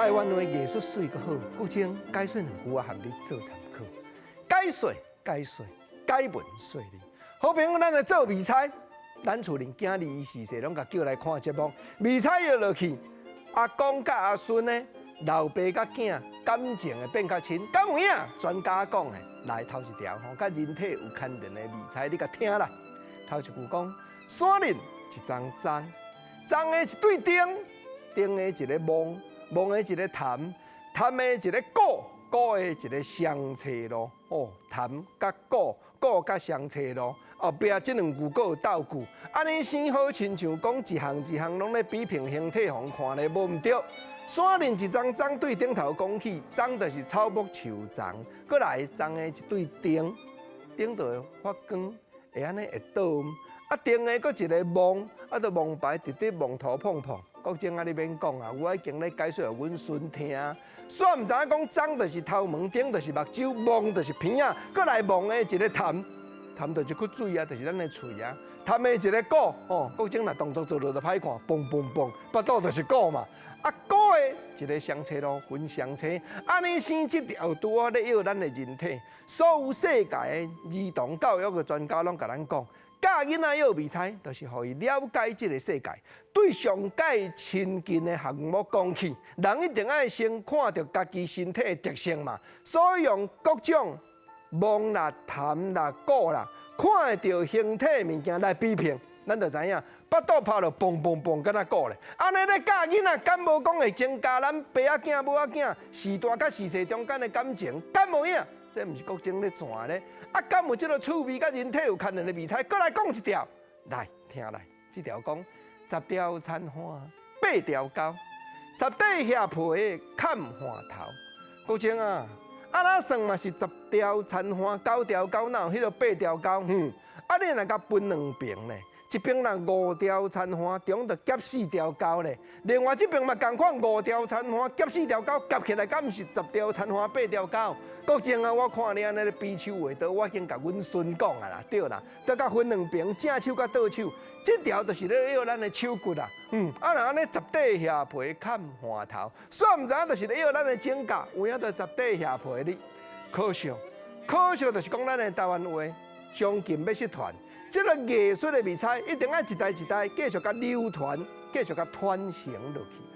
台灣話藝術媠閣好，國政解說兩句我含你做參考。解說解說解文說理，好朋友咱來做未猜，咱厝裡囝兒伊時勢攏共叫來看節目，未猜藥落去，阿公佮阿孫呢，老爸佮囝感情會變較親，敢有影？專家講的，來頭一條吼，佮人體有牽連的未猜，你共聽啦。頭一句講，山林一叢欉，欉的一對釘，釘的一個摸，摸的一個潭，潭的一個谷，谷的一個雙叉路。哦，潭佮谷，谷佮雙叉路，後壁這兩句閣有鬥句，按呢生好親像講一項一項攏咧比評形體，予人看咧無毋對。山林一叢欉對頂頭講起，欉就是草木樹叢，閣來欉的一對釘，釘就會發光，會按呢會倒，啊釘的閣一個摸，啊就摸牌直直摸頭碰碰。國政啊，你免講啊，我已經咧解說予阮孫聽。煞毋知影講欉就是頭毛，釘就是目睭，摸就是鼻仔，閣來摸的一個潭，潭就是窟水啊，就是咱的喙啊。潭的一個鼓，吼，國政若動作做落就歹看，嘣嘣嘣，腹肚就是鼓嘛。啊，鼓的一個雙叉路，分雙叉，按呢生這條拄好咧藥咱的人體，所有世界的兒童教育的專家攏共咱講，教囡仔藥未猜，就是予伊了解這個世界。對上蓋親近的項目講起，人一定愛先看著家己身體的特性嘛。所以用各種摸啦、潭啦、鼓啦，看會著形體的物件來比評，咱就知影腹肚拍著嘣嘣嘣，敢若鼓咧。按呢咧教囡仔，敢無講會增加咱爸仔囝母仔囝序大佮序細中間的感情，敢無影？這毋是國政咧傳咧。啊，敢有這个趣味佮人體有牽連的未猜？閣來講一條，來聽來，這條講十條殘花八條溝，十塊蝦皮崁飯頭。國政啊，按怎算嘛是十條殘花九條溝，哪有彼个八條溝？哼，啊你若共分兩爿咧，一爿若五條殘花，中就夾四條溝咧。另外這爿嘛仝款五條殘花夾四條溝，夾起來敢毋是十條殘花八條溝？國政啊，我看你按呢咧比手畫腳，我已經共阮孫講啊啦，對啦，得共分兩爿，正手佮倒手，這條就是咧藥咱的手骨啊。啊若按呢十塊蝦皮崁飯頭，煞毋知影就是咧藥咱的指甲，有影就十塊蝦皮哩。可惜，可惜就是講咱的台灣話將近欲失傳，這个藝術的未猜一定愛一代一代繼續共流傳，繼續共傳承落去。